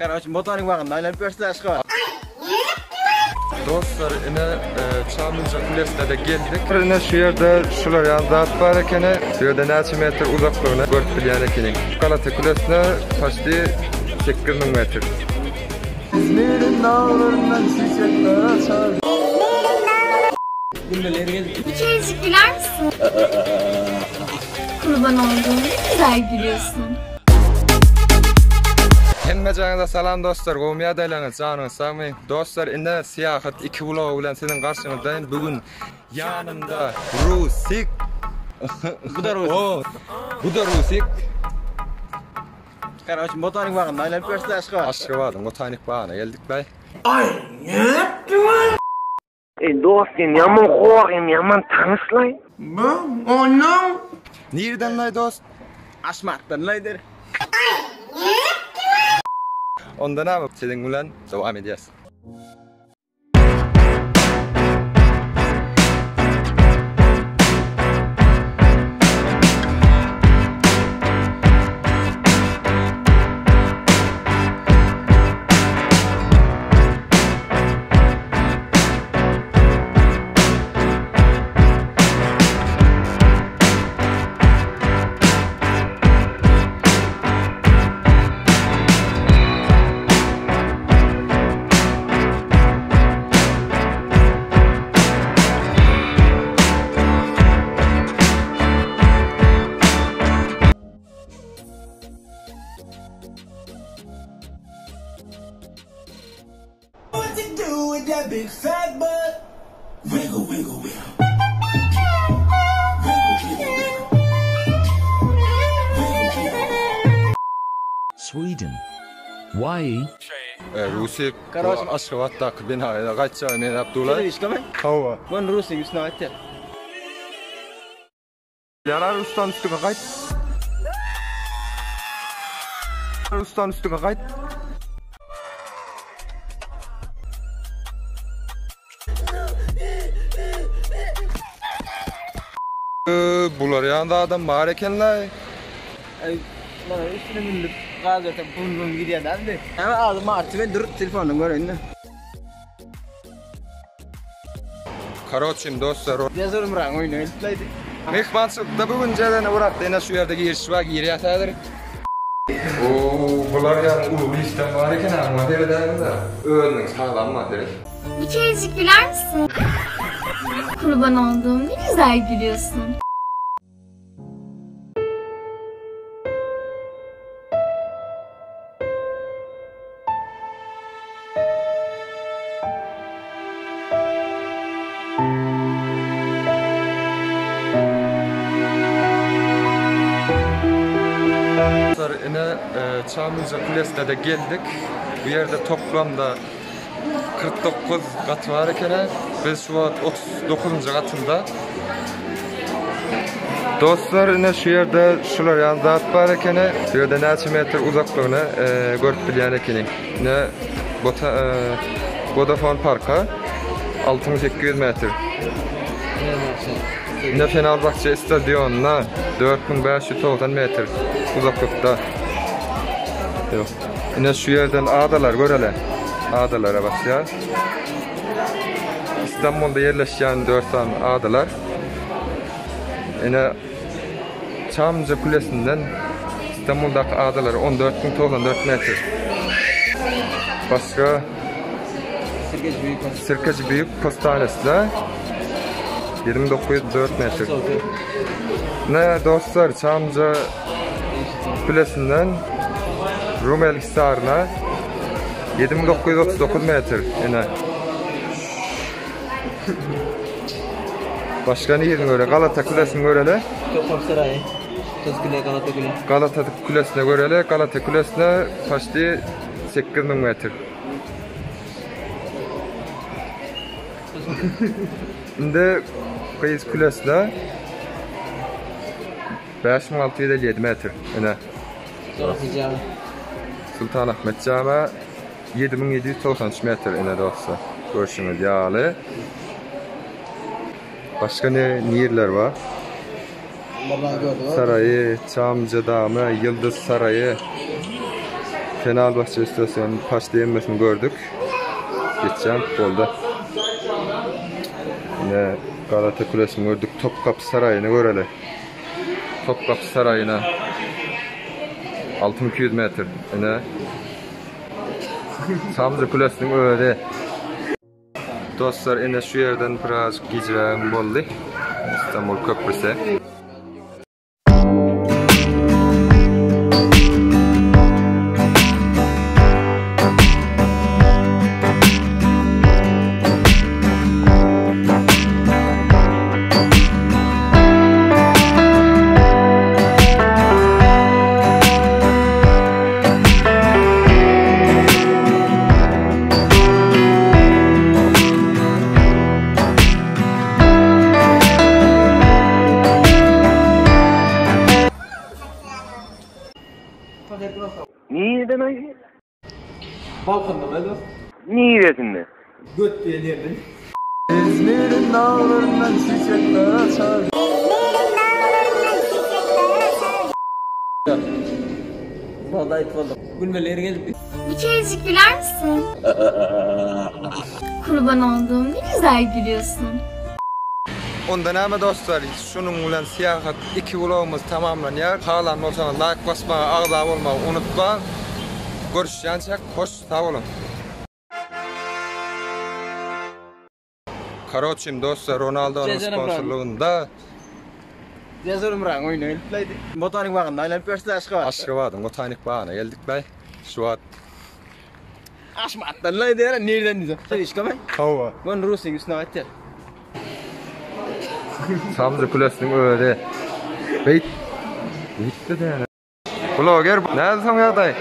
Karaoke botanik bagynda aýlanyp görse Aşgabat. Dostlar ine Çamlyja kulesine-de geldik. Ine şu ýerde şular ýaly zat bar ekeni. Şu ýerde näçe metr uzaklygyny görüp bilýän ekeniň. Galata kulesine paçti 8000 metr. İzmir'in dağlarından çiçekler açar. Bir kerecik güler misin? Kurban olduğum ne güzel gülüyorsun. Hemmejaňyza salam dostlar, gowmy ýagdaýlaryňyz, janyňyz sagmy? Dostlar, indi syýahat 2 vlogy bilen siziň garşyňyzdaýyn. Bu gün ýanymda Rusik. Bu da Rusik. O, bu da Rusik. Karaoke botanik bagynda aýlanyp görse Aşgabat. Aşgabadyň botanik bagyna geldik bay. Ey dost sen yaman hor hem yaman tanışlay. Nirden lay dost? Aşmakdan laýdyr. Onda näme? Siziň bilen dowam edýäs. What to do with that big fat butt? Wiggle, wiggle, wiggle. Wiggle, wiggle, wiggle. Wiggle, wiggle, wiggle. Sweden. Why? Rusik Karaoke. Aşgabatdaky binaya gaýtjagy men Abdullah. Telewizyona mi? Hawa. Ben Rusik üstüne aýtdy. Yarar ustan üstüne gaýt. Ustan üstüne gaýt. Bular ýanda adam bar ekenler. Ay, bana üstüne münüp gaz verse bum bum gidýär dämi? Ama ağzım artdy ben durup telefonunu göreyim. Karoçim dostlar. Yazarım rang oýny eltlaydy. Mehmançylykda bu gün jelene uğratdy. Ene şu ýerde giriş bar, girýär Oo, bular ýaly uly işden bar eken ama seredäýiň-de. Özüniň sağlam materi. Bir kerecik güler misin? Kurban olduğum ne güzel gülüyorsun. Dostlar ine Çamlıca Kulesine de geldik. Bu ýerde toplamda 49 gat bar ekeni. Biz şu wagt 39. gatynda. Dostlar ine şu ýerde şular ýaly zat bar ekeni. Şu ýerde näçe metr uzaklygyny görüp bilýän ekeniň. Ine bota Vodafone Parka 6800 metr. Ine Fenerbahçe stadionyna 4590 metr uzaklykda. Yok. Ine şu yerden adalar görele. Adalara basýar. İstanbul'da yerleşen 4 tane adalar. Ine Çamlıca Kulesi'nden İstanbul'daki adalar 14.094 metr. Başka Sirkeci büyük Sirkeci Büyük Postanesi de 2904 metr. Ne dostlar Çamlıca Kulesi'nden Rumeli Hisarı'na 7939 metr ine. Başka ne yerini göre? Galata Kulesi'ni görele. Topkapı Sarayı. Tuzkule, Galata Kule. Galata Kulesi'ne görele. Galata Kulesi'ne paçti 8000 metr. Şimdi Kıyız Kulesi'ne 5657 metr. Ine. Sonrası cami. Sultanahmet Camii 7793 metr ine dostlar. Görüşünüz ýaly. Başka ne nirler var? Vallahi gördüm. Sarayı, Çamlıca Damı, Yıldız Sarayı. Senalbahçe istasyonyny paçdy hemmesini gördük. Geçýän boldy. Ine Galata kulesini gördük. Topkapy saraýyny göreli. Topkapy saraýyna 6200 metr. Ine Çamlyja kulesiniň özi. Dostlar ine şu ýerden birazjyk gijrägim boldy. Istanbul köprüsi. Nireden aý? Balkandan aý dost. Niresinde? Göt diýen ýerden. İzmir'in dağlarından çiçekler açar. Boldy aýyp boldy. Gülmeli ýeri geldi. Bir kerecik güler misin? Kurban olduğum ne güzel gülüyorsun. Onda näme dostlar, şunuň bilen syýahat 2 vlogumyz tamamlanýar. Halan bolsaňyz like basmagy, agza bolmagy unutmaň. Görüşýänçäk hoş sag boluň. Karoçim dostlar Ronaldo'nyň sponsorlugynda Cezur Umran oýuna gelipläýdi. Botanik bagynda aýlanyp ýörse Aşgabatda. Aşgabadyň botanik bagyna geldik baý. Şu wagt Aşmatdan laý diýer, nirden diýse. Işgame? Hawa. Gon Rusyň üstüne gaýtýar. Çamlyja kulesiniň özi. Beýt. Beýtdi däne. Bloger, näde soň ýagdaý?